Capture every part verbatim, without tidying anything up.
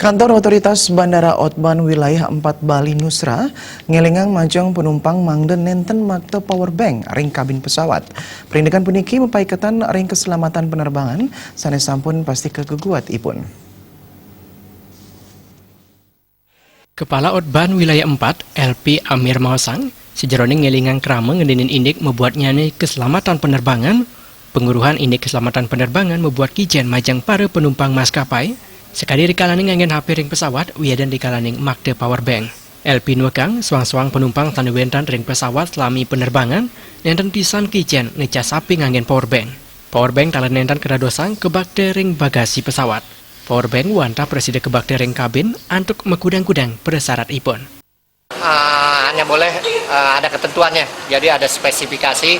Kantor Otoritas Bandara Otban Wilayah empat Bali Nusra ngelingang majeng penumpang mangda nenten makta power bank ring kabin pesawat. Perindikan puniki mapaiketan ring keselamatan penerbangan sane sampun pasti kegeguat ipun. Kepala Otban Wilayah empat, L P Amir Maosang, sejeroning ngelingang krama ngeninin indik mabuatnyane keselamatan penerbangan, penguruhan indik keselamatan penerbangan mabuat kijen majeng para penumpang maskapai, sakadi rikalaning nganggen H P ring pesawat, wiadin rikalaning makta power bank. L P nuekang, soang-soang penumpang sane wenten ring pesawat salami penerbangan, nenten pisan kijen ngecas H P nganggen power bank. Power bank taler nenten kadadosang kabakta ring bagasi pesawat. Power bank wantah prasida kabakta ring kabin antuk makudang-kudang prasyaratipun. Ah, hanya boleh, ah, ada ketentuannya. Jadi ada spesifikasi,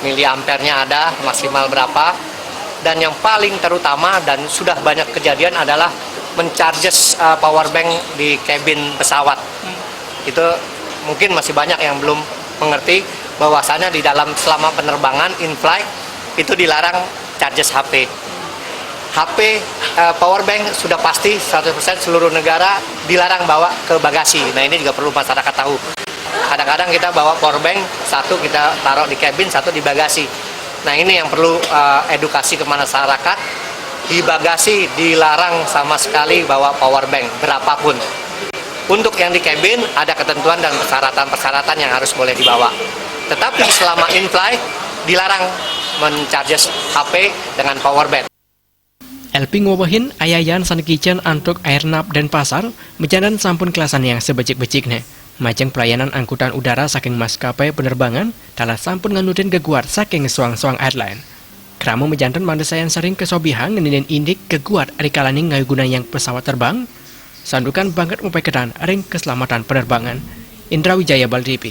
miliampernya ada, maksimal berapa. Dan yang paling terutama dan sudah banyak kejadian adalah mencharges, ah, power bank di kabin pesawat. Itu mungkin masih banyak yang belum mengerti bahwasanya di dalam, selama penerbangan in flight, itu dilarang charges H P. H P, eh, power bank sudah pasti seratus persen seluruh negara dilarang bawa ke bagasi. Nah, ini juga perlu masyarakat tahu. Kadang-kadang kita bawa power bank, satu kita taruh di kabin, satu di bagasi. Nah, ini yang perlu, eh, edukasi ke masyarakat. Di bagasi dilarang sama sekali bawa power bank, berapapun. Untuk yang di kabin ada ketentuan dan persyaratan-persyaratan yang harus boleh dibawa. Tetapi selama in flight dilarang mencharges H P dengan power bank. L P ngwewehin ayayan sane kijen antuk Airnav Denpasar, majanten sampun kalaksana yang sabecik-becikne. Majeng pelayanan angkutan udara saking maskapai penerbangan, taler sampun nganutin geguat saking soang-soang airline. Krama majanten mangda sayan sering kasobihang ngeninin indik geguat rikalaning ngayugunayang pesawat terbang, santukan banget mapaiketan ring keselamatan penerbangan. Indra Wijaya, Bali T V.